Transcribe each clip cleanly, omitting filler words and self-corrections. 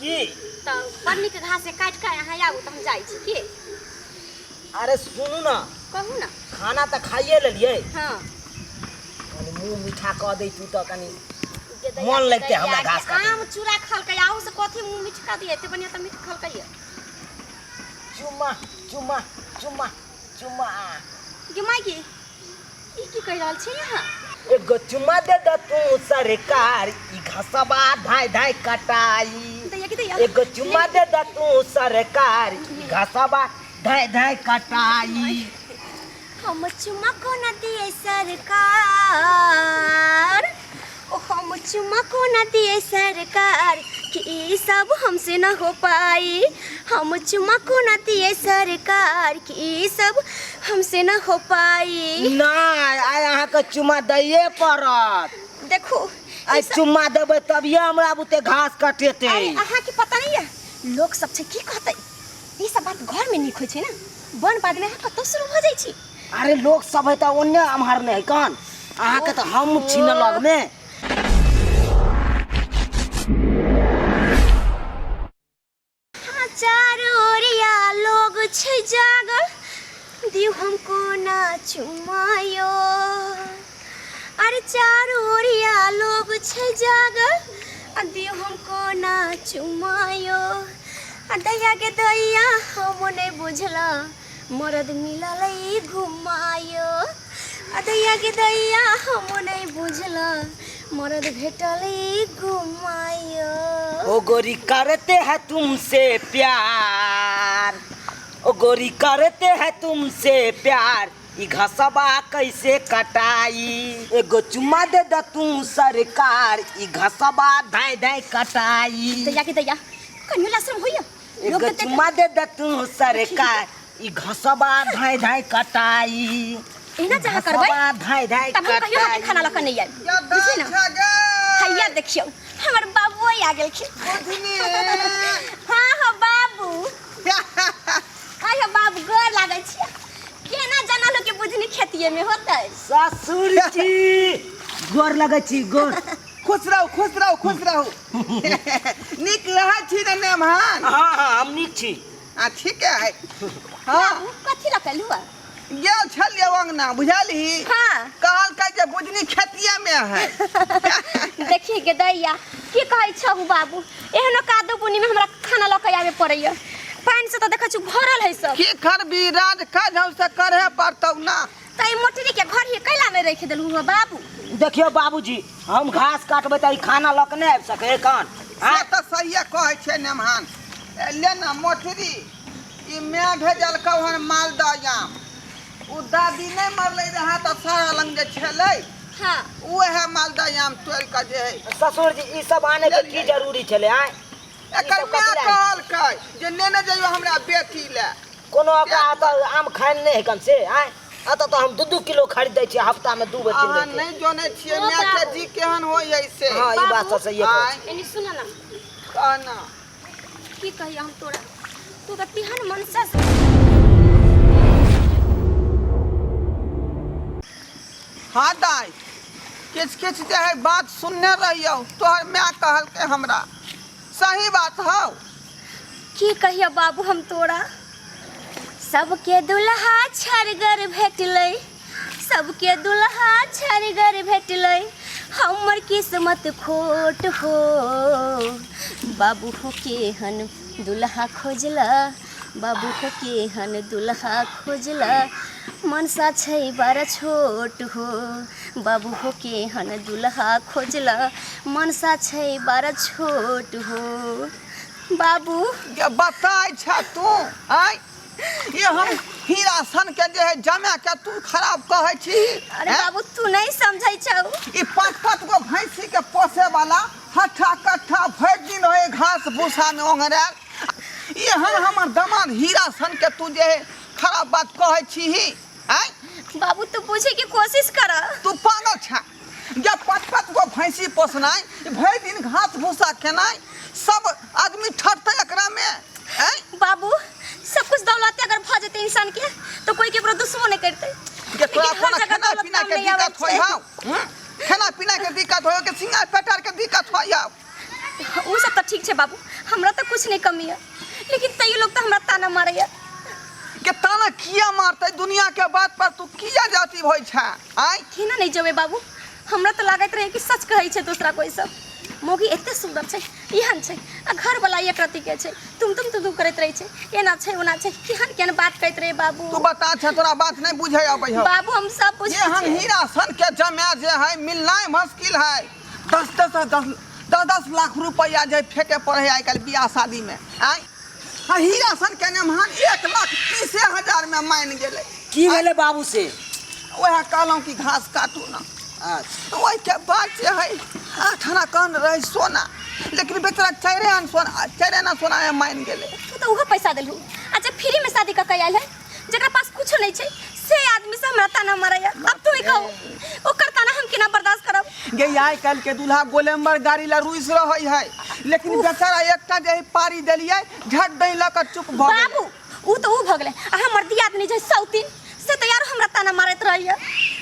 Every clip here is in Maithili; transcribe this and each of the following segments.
की? तऽ बड़ नीक घास है, काटि कऽ अहाँ आबू तऽ हम जाइ छी की। अरे सुनू ने। कहू ने। खाना तऽ खाइए लेलियै। हाँ। कनि मुँह मीठा कऽ दैतू तऽ कनि जे दैया मोन के लगतै दैया हमरा के घास काटैमे। आम चूड़ा खलकै आहू से कथी मुँह मीठ कऽ दियै, एते बढ़िआँ तऽ मीठ खलकै। चुम्मा चुम्मा चुम्मा चुम्मा। गे माय गे, ई की कहि रहल छी अहाँ? एगो चुम्मा दे दे तू सरकार, ई घसबा धाय धाय कटाई। दैया के दैया। एगो चुम्मा दे दे तू सरकार, ई घसबा धाय धाय कटाई। हम चुम्मा कोना दिए सरकार, ओ हम चुम्मा कोना दिए सरकार, कि ई सब हमसे न हो पाई। हम चुम्मा कोना दिए सरकार, कि ई सब हमसे न हो पाई। नहि, आइ अहाँके चुम्मा दैये पड़त। देखू, आइ चुम्मा देबै तभिए हमरा बुते घास कटेतै। अरे अहाँके पता नहीं है लोक सब छै की कहतै? ई सब बात घर में नीक होइ छै ने, वन बाद में अहाँ कतौ शुरू भऽ जाइ छी। अरे लोक सब है तऽ ओन्ने एम्हर नहि है कन, अहाँके तऽ हम छी ने लगमे। हाँ, चारू ओरिया लोग छै जागल, दियौ हम कोना चुमायो। अरे चारू ओरिया लोग छै जागल, आ दियौ हम कोना चुमायो। आ दैया के दैया हम नहि बुझला, मरद मिलल ई घुमायो। आ दैया के दैया हम नहि बुझला, मरद भेटल ई घुमायो। ओ गोरी करते हैं तुमसे प्यार, ओ गोरी करते हैं तुमसे प्यार, ई घसबा कैसे कटाई। एगो चुम्मा दे द तू सरकार, ई घसबा धाय धाय कटाई। दैया के दैया, कनियो लाशरम होइया। एगो चुम्मा दे द तू सरकार, ई घसबा धाय धाय कटाई। एना जहाँ करबै घसबा धाय धाय तब हम कहियो अहाँके कटाई। खाना लऽ कऽ नहि आयब, बुझलियै ने? हैया देखियौ, हमर बाबुओ आ गेलखिन। हाँ हाँ बाबू, आइ हो बाबू, गोर लागै छी। केना जानल कि बुझनी खेतिए में होतै? ससुर जी गोर लगै छी, गोर। खुश रहू, खुश रहू, खुश रहू। नीक रहै छी ने मेहमान? हाँ हाँ, हम नीक छी। आ ठीक है। हाँ। बाबू, कथी लऽ कऽ एलहुँ? गेल छलियै अंगना, बुझलही? हाँ। कहलकै जे बुझनी खेतिए में है। देखी गे दैया, की कहै छहु बाबू, एहनो कादो बुनी में हमरा खाना लऽ कऽ आबे पड़ैया। पानि से तऽ देखै छी भरल है सब। की करबी, राज काज हौ से करहे पड़तौ ना। तऽ ई मोटरी के घर ही कैला नहि राखि देलहु हँ बाबू? देखियौ बाबूजी, हम घास काटबै तऽ ई खाना लऽ कऽ नहि आबि सकै कन? से तऽ सहिए कहै छै नेमहान। ए, ले ना मोटरी, ई माय भेजलकौ हन मालदह आम। ओ दादी नहि मरलै रहए तऽ सारा लग जे छलै, हाँ, उएह मालदह आम तोड़ि कऽ जे है। ससुर जी, ई सब आने के की जरूरी छलै? आँय, एकर माय कहलकै जे लेने जइयो हमरा बेटी लए। कोनो ओकरा एतऽ आम खाइन नहि है कन से? आँय, एतऽ तऽ हम 2-2 किलो खरीद दै छियै हफ्तामे 2 बेर, 3 अहाँ बेर। नहि जनै छियै ओ मायके बाबू। जी केहन होइ है से। हाँ, ई बात तऽ सहिए कहै आँय। छी। एनी सुन ना। कह ना। की कहिया हम तोरा, तू तऽ तेहन मनसा। हाँ दाइ, किछु किछु जे है बात सुनने रहियौ, तोहर माय कहलकै हमरा, सही बात हौ? की कहिया बाबू हम तोरा, सबके दुल्हा छरगर भेटलै, सबके दुल्हा छरगर भेटलै, हमर किस्मत खोट हो। बाबू हो केहन दुल्हा खोजला, बाबू हो केहन दुल्हा खोजला, मनसा छै बड़ा छोट हो। बाबू हो केहन दुल्हा खोजला, मनसा छै बड़ा छोट हो। बाबू जे बताय छ तू, आँय, ये हम हीरा सन के जे है जमा के तू खराब कहै छी? अरे हैं? बाबू, तू नहीं समझै छौ। ई 5-5 गो भैंसी के पोसे वाला हट्ठा कट्ठा भरि दिन होय घास भूसा में ओंघरायल, एहन हमर दमाद हीरा सन के तू जे है खराब बात कहै छी, आँय? बाबू, तू बुझे के कोशिश कर। तू पागल छा? जब 5-5 गो भैंसी पोसनाइ, भरि दिन घास भूसा खेनाइ, सब आदमी ठटतै एकरा में, आँय? बाबू, सब कुछ दौलत अगर भ जेतै इंसान के तो कोई केकरो दुश्मन नहीं करतै। जे तोरा लेकिन हर कोनो जगह खाना दौलत पीना काम के नहीं आबै दिक्कत होय छै। हौ? खाना पीना के दिक्कत होय के सिंगार पेटार के दिक्कत होय हौ? उ सब तऽ ठीक। ठीक छै बाबू, हमरा तऽ कुछ नहीं कमी है, लेकिन तैयो लोग तऽ हमरा ताना मारैया। के ताना किया मारतै? दुनिया के बात पर तू किया जाती होइ छै आय? केना नहीं जेबै बाबू, हमरा तऽ लागैत रहै कि सच कहै छै दूसरा कोई सब। मौगी एते सुंदर छै, एहन छै, आ घरवला एक रत्ती के छै, तुम तुम तुम तुम करैत रहै छै, एना छै ओना छै, केहन केहन बात कहैत रहै बाबू। तू बता छै, तोरा बात नहीं बुझे अबै हौ। बाबू हम सब बुझै एहन छियै। हीरा सन के जमा जे है मिलनाइ मुश्किल है। दस दस दस दस दस लाख रुपया जे फेंके पड़े है आइ काल्हि बियाह शादी में आय। आ हीरा सन के नेमहान 1,30,000 में मान गेलै। की भेलै बाबू से? वएह कहलहुँ कि घास काटू ना। अच्छा। ओहिके बाद जे है 8 आना कन रहै सोना, लेकिन बेचारा चारि आना सोना, 4 आना सोना में मान गेलै। तू तऽ उहो पैसा देलहु। अच्छा फ्री में शादी कऽ के आयल है, जकरा पास कुछो नहीं छै से आदमी से हमरा ताना मारैया। अब तू ही कहू ओकर ताना हम केना बर्दाश्त करब? गे आइ काल्हि के दूल्हा गोलेम्बर गाड़ी ला रुइस रहै है, लेकिन बेचारा एकटा जे है पारी देलियै झट दै लऽ कऽ चुप भऽ गेलै। बाबू उ तऽ उ भऽ गेलै, आ हमर दियादनी जे सौतीन से तऽ यार हमरा ताना मारैत रहैया,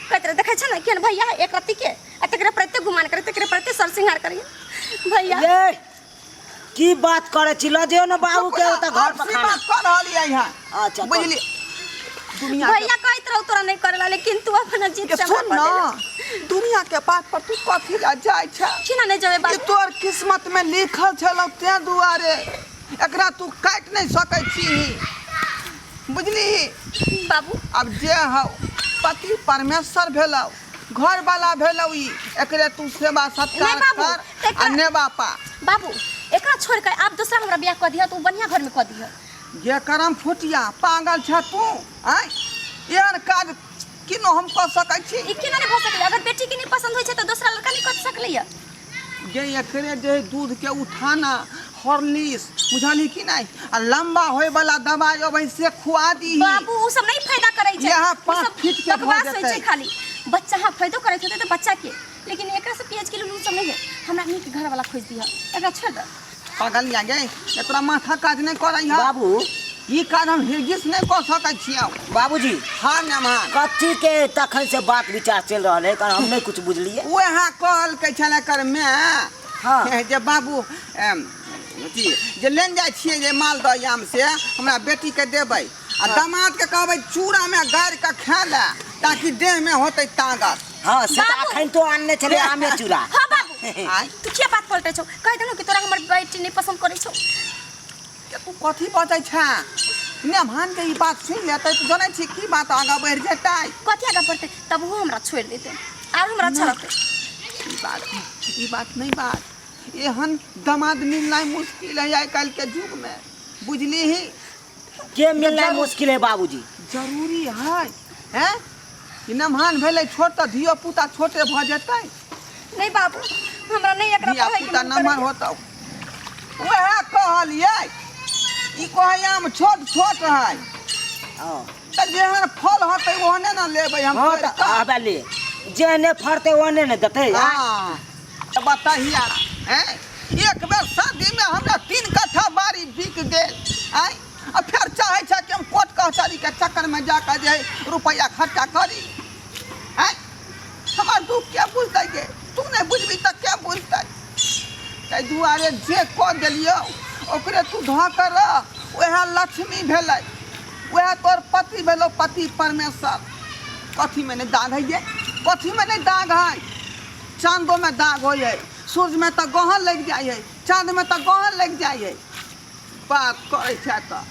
कहैत रहै देखै छै ने केहन भैया है एक रत्ती के, आ तकरे पर एते गुमान करे, तकरे पर एते सर सिंगार करैया भैया। ये की बात करे छी? लऽ जइयो ने बाबू के ओतऽ घर पर आपसी खाना। बात कऽ रहलियै हँ। अच्छा, कह। बुझली दुनिया के भैया कहैत रहू तोरा नहीं करेला, लेकिन तू अपना जिद के से हमरा सुन कर ना, देला। दुनिया के बात पर तू कथी ला जाइ छै? केना नहीं जेबै ई बाबू? तोर किस्मत में लिखल छलौ तें दुआरे एकरा तू काटि नहीं सकै छीही, बुझली बाबू? अब जे हौ पति परमेश्वर भेलौ, घर वाला भेलौ, ई एकरे तू सेवा सत्कार नहीं बाबू, कर त एकरा- आ नेबा पा। बाबू एकरा छोड़ के आप दूसरा हमरा बियाह कऽ दिह तऽ उ बढ़िया घर में कऽ दिह। जे करम फुटिया पागल छ तू आँय? एहन काज किनो हम कऽ सकै छी? ई केना नहीं भऽ सकलै? अगर बेटी के नहीं पसंद होइ छै तऽ दूसरा लड़का नहीं कऽ सकलै। गे एकरे जे है दूध के उठाना हॉर्लिक्स बुझलही कि नहीं, आ लंबा होय वाला दवाई अबै से खुआ दीही। बाबू उ सब नहीं फायदा करै छै। यहाँ उ 5 सब फीट के भऽ बकवास होइ जेतै। छै खाली। बच्चा हाँ फायदो करैत होतै तऽ बच्चा के, लेकिन एकरा से पियाज के लूलू सब नहीं है। हमरा नीक घर वाला खोज दिह, एकरा छोड़ दे। पागल या गे, तोरा माथा काज नहीं करै है। बाबू ई काज हम हिरगिस नहीं कऽ सकै छियौ। बाबूजी। हाँ मेहमान। कथी के तखन से बात विचार चलि रहल है, कारण हम नहीं कुछ बुझलिए। वएह कहलकै छलै कर मैं हाँ। जे बाबू अथी जे लेन जाइ छियै जे मालदह आम से हमरा बेटी के देबै, आ दामाद के कहबै चूड़ा में गाड़ि के खाय लए ताकि देह में होतै ताकत। हाँ से तऽ बाबू। अखन तो आनने छलै आमे चूड़ा। हाँ बाबू। आँय? तू किया बात पलटै छौ? कहि देलहुँ कि तोरा हमर बेटी नहीं पसंद करै छौ। के तू कथी बजै छे? मेहमान के ई बात सुनि लेतै तऽ जनै छी की बात आगाँ बढ़ि जेतै। कथी आगाँ बढ़तै? तब ओहो हमरा छोड़ि देतै आर हमरा अच्छा रहतै। ई बात नहीं बात, एहन दामाद मिलनाइ मुश्किल है आइ काल्हि के युग में, बुझली ही? के मिलनाइ मुश्किल है बाबूजी? जरूरी है हैं कि नमहान भेलै छोट तऽ धियो पुता छोटे भऽ जेतै। नहीं बाबू हमरा नहीं एकरा धिया पढ़ै के पुता मन नमहर करैया। होतौ। वएह कहलियै ई कहै आम छोट छोट है। हाँ। तऽ जेहन फल होतै ओहने ने लेबै हम। हाँ तोड़ि तऽ कऽ। आबे ले, जेहने फड़तै ओहने ने देतै। हाँ। तऽ बतहिया हैं, एक बेर शादी में हमरा 3 कट्ठा बाड़ी बिक गेल आँय, आ फेर चाहै छै कि हम कोर्ट कचहरी के चक्कर में जाकर जे रुपया खर्चा करी आँय। हमर दुख के बुझतै गे? तू नहीं बुझबी तऽ के बुझतै? ताहि दुआरे जे कऽ देलियौ ओकरे तू धऽ कऽ रह, वएह लक्ष्मी भेलै, वएह तोर पति भेलौ, पति परमेश्वर। कथीमे नहि दाग है गे? कथीमे नहि दाग है? चाँदोमे दाग होइ है, सूर्यमे तऽ गहन लागि जाइ है, चाँदमे तऽ गहन लागि जाइ है। बात करै छै तऽ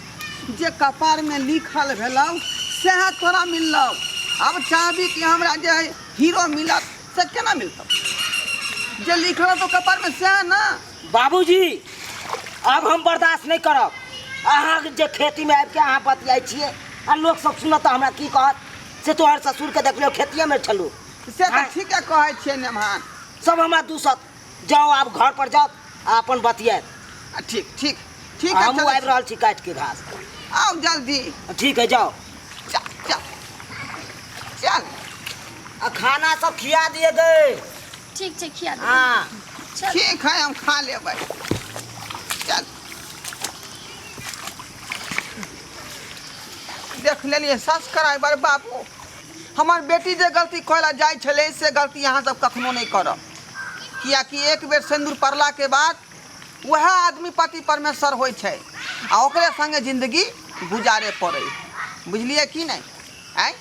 जे कपारमे लिखल भेलौ सएह तोरा मिललौ। आब चाहबी कि हमरा जे है हीरो मिलत से केना मिलतौ? जे लिखल तो कपारमे सएह ने। बाबूजी अब हम बर्दाश्त नहीं करब। अहाँ जे खेतीमे आबिके अहाँ बतियाइ छियै आ लोक सब सुनत तऽ हमरा की कहत? से तोहर ससुरके देखलियौ खेतिएमे छलू। से तऽ ठीके कहै छियै नेमहान। सब हमरा दूसत। जाओ आब घर पर जाओ आ अपन बतियात। आ ठीक ठीक ठीक है, हमहूँ चलै आबि रहल छी काटि के घास। आउ जल्दी। ठीक है जाओ। चल चल चल। आ खाना सब खिया दिए गए। ठीक छै खिया देबै। हाँ। चल। ठीक है हम खा लेबै। चल देख लेलिए सब्सक्राइबर बाबू, हमर बेटी जे गलती करै लए जाइ छलै से गलती अहाँ सब कखनो नहि करब, कियाकि एक बेर सिन्दूर पड़लाके बाद वएह आदमी पति परमेश्वर होइ छै आ ओकरे संगे जिन्दगी गुजारे पड़ै है। बुझलियै कि नहि? आँय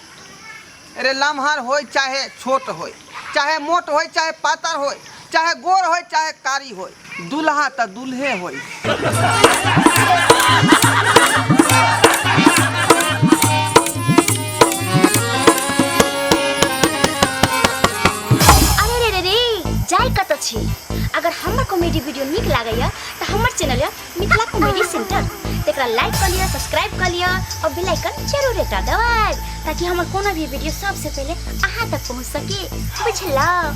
अरे, लम्हर होय चाहे छोट होय, चाहे मोट होय चाहे पातर होय, चाहे गोर होय चाहे कारी होय, दुल्हा तऽ दुल्हे होय। अरे रे रे रे, जाय कतऽ छी? अगर हमर कॉमेडी वीडियो नीक लागैया तऽ हमर चैनल यऽ मिथिला कॉमेडी सेंटर, तकरा लाइक कऽ लिअ, सब्सक्राइब कऽ लिअ और बेल आइकन जरूर एकटा दबाएब, ताकि हमर कोनो भी वीडियो सबसे पहिले अहाँ तक पहुँच सके। बुझलहुँ?